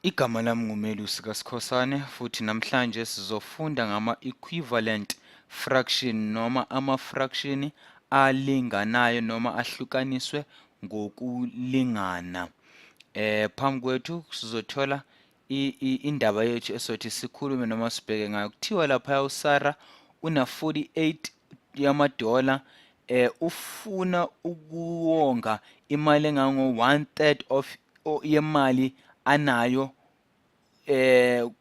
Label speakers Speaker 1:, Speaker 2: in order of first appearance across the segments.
Speaker 1: Igama lami nguMelusi kaSikhosane futhi namhlanje sizofunda ngama-equivalent fraction noma ama-fraction alinganayo noma ahlukaniswe ngokulingana. Phambi kwethu sizothola indaba yethu esothi sikhulume noma sibheke ngayo. Kuthiwa lapha uSarah una 48 yamadola, ufuna ukuwonga imali engango 1/3 of yemali anayo.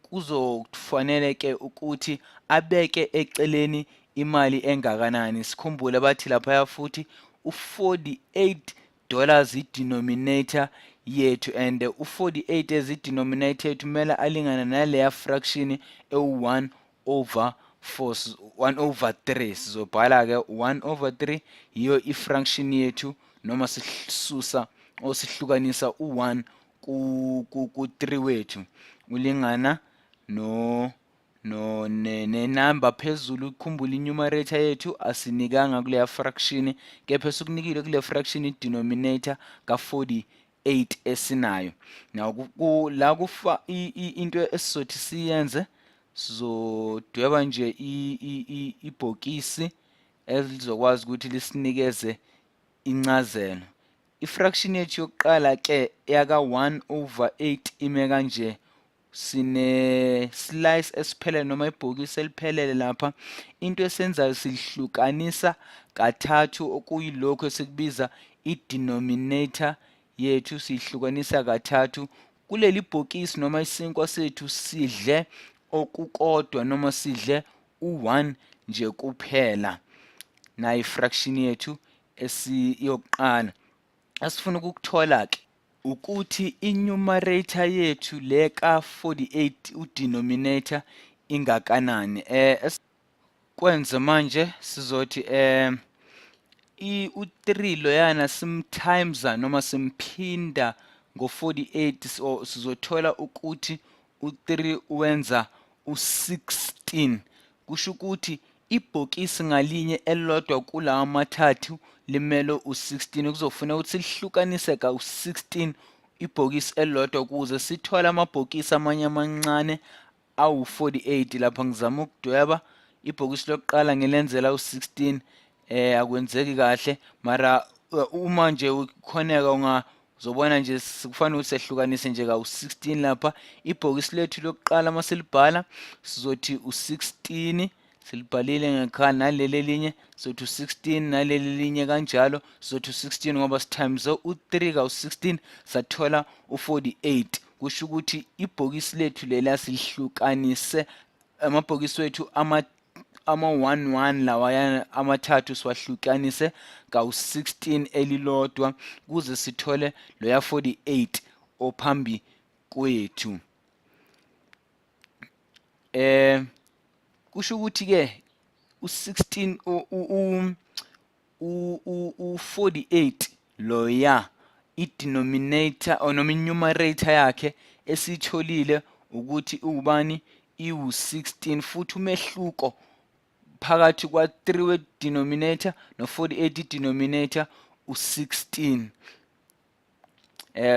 Speaker 1: Kuzofanele ke ukuthi abeke eceleni imali engakanani. Sikhumbule bathi lapha futhi u-$48 i-denominator yethu, and u-48 as i-denominator yethu kumele alingane naleya fraction ewu-1 over 4, 1 over 3. Sizobhala ke 1 over 3 yiyo i-fraction yethu, noma sisusa or sihlukanisa u-1 ku-3 wethu, ulingana no no nenamba phezulu. Ukukhumbula i-numerator yethu asinikanga kuleya fraction, kepha sikunikile kule fraction i-denominator ka-48 esinayo. Now la kufa into esizothi siyenze, sizodweba nje ibhokisi elizokwazi ukuthi lisinikeze incazelo. I-fraction yethu yokuqala ke yaka 1 over 8 ime kanje. Sine slice esiphelele noma ibhokisi eliphelele lapha. Into esenzayo silihlukanisa kathathu, okuyilokhu esikubiza i-denominator yethu, siyihlukanisa kathathu. Kuleli bhokisi noma isinkwa sethu sidle okukodwa noma sidle u-1 nje kuphela. Nayi fraction yethu esiyokuqala. Esifuna ukukuthola ke ukuthi i-numerator yethu le ka-48, u-denominator, ingakanani. Kwenze manje sizothi u-3 loyana simtimes noma simphinda ngo-48, so sizothola ukuthi u-3 wenza u-16. Kusho ukuthi ibhokisi ngalinye elilodwa kulawa amathathu limele u-16. Kuzofuna ukuthi silihlukanise ka-16 ibhokisi elilodwa ukuze sithole amabhokisi amanye amancane awu-48. Lapha ngizama ukudweba ibhokisi lokuqala ngilenzela u-16, akwenzeki kahle, mara uma nje ukhoneka ungazobona nje kufanele ukuthi sehlukanise nje kawu-16 lapha. Ibhokisi lethu lokuqala masilibhala sizothi u-16, silibhalile ngekhala, naleli elinye sizothi u-16, naleli elinye kanjalo sizothi u-16, ngoba sitimes u-3 kawu-16 sathola u-48. Kusho ukuthi ibhokisi lethu lela silihlukanise amabhokisi wethu ama-1 1 lawayana amathathu, siwahlukanise kawu-16 elilodwa kuze sithole loya 48 ophambi kwethu. Kusho ukuthi ke u-16 u-48 loya, i-denominator or noma i-numerator yakhe esitholile ukuthi ubani, iwu-16, futhi umehluko phakathi kwa-3 we-denominator no-48 denominator u-16.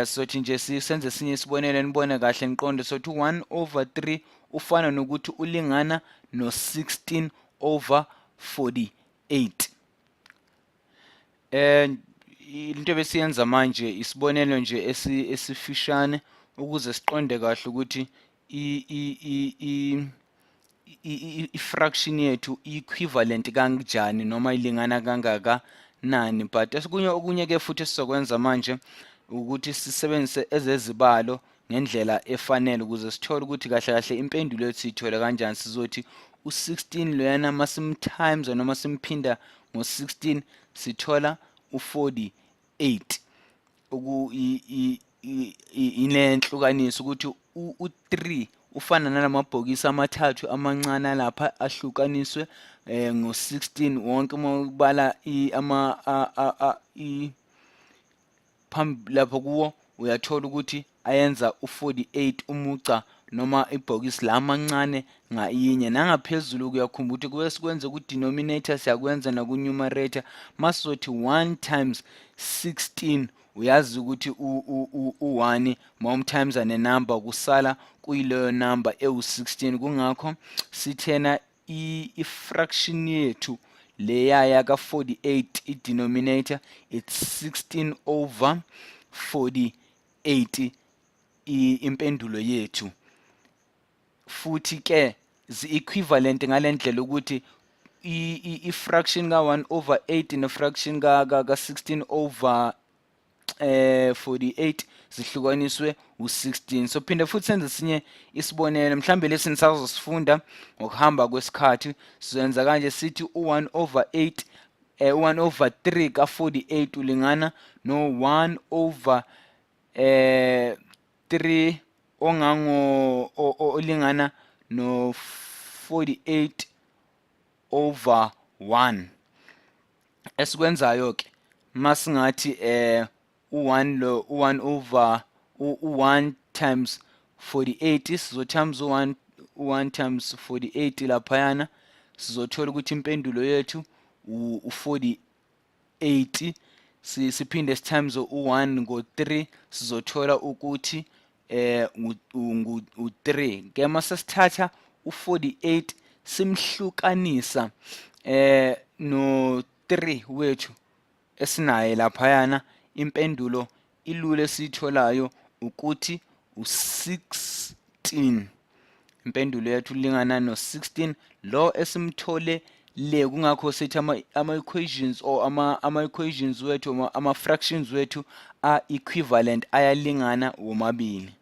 Speaker 1: Sothi nje sisenze esinye isibonelo nibone kahle niqonde. Sothi 1 over 3 ufana nokuthi ulingana no-16 over 48. Into besiyenza manje isibonelo nje esifishane ukuze siqonde kahle ukuthi i-fraction yethu equivalent kanjani noma ilingana kangakanani. But esikunye okunye ke futhi esizokwenza manje ukuthi sisebenzise ezezibalo ngendlela efanele ukuze sithole ukuthi kahle kahle impendulo yethu siyithole kanjani. Sizothi u-16 loyana masimtimes noma simphinda ngo-16 sithola u-48, oku inenhlukaniso ukuthi u-3 ufana nalamabhokisi amathathu amancane lapha ahlukaniswe ngo-16 wonke. Uma ubala ama phambi lapho kuwo uyathola ukuthi ayenza u-48 umugca noma ibhokisi la amancane ngayinye. Nangaphezulu kuyakhumbula ukuthi kube sikwenze ku-denominator, siyakwenza naku-numerator. Masizothi 1 times 16. Uyazi ukuthi u-1 mawumtimes nenumber kusala kuyileyo number ewu-16. Kungakho sithena i-fraction yethu leya yaka-48, i-denominator, it's 16 over 48 impendulo yethu. Futhi ke zi-equivalent ngalendlela ukuthi i-fraction ka-1 over 8 ne-fraction ka-16 over 48 zihlukaniswe u-16. So phinde futhi senze esinye isibonelo, mhlambe lesi nisazosifunda ngokuhamba kwesikhathi. Sizoyenza kanje, sithi u-1 over 8, 1 over 3 ka-48 ulingana no-1 over 3 ongango olingana no 48 over 1. Esikwenzayo ke masingathi u1 lo, u1 over u1 times 48, sizo times u1, u1 times 48 laphayana, sizothola ukuthi impendulo yethu u48. Siphinde times u1 ngo3, sizothola ukuthi u3. Ke mase sithatha u48 simhlukanisa no3 wethu esinaye laphayana, impendulo ilula esiyitholayo ukuthi u16. Impendulo yethu ilingana no-16 lo esimthole le. Kungakho sithi ama-equations or ama-equations wethu, ama-fractions wethu are equivalent, ayalingana womabili.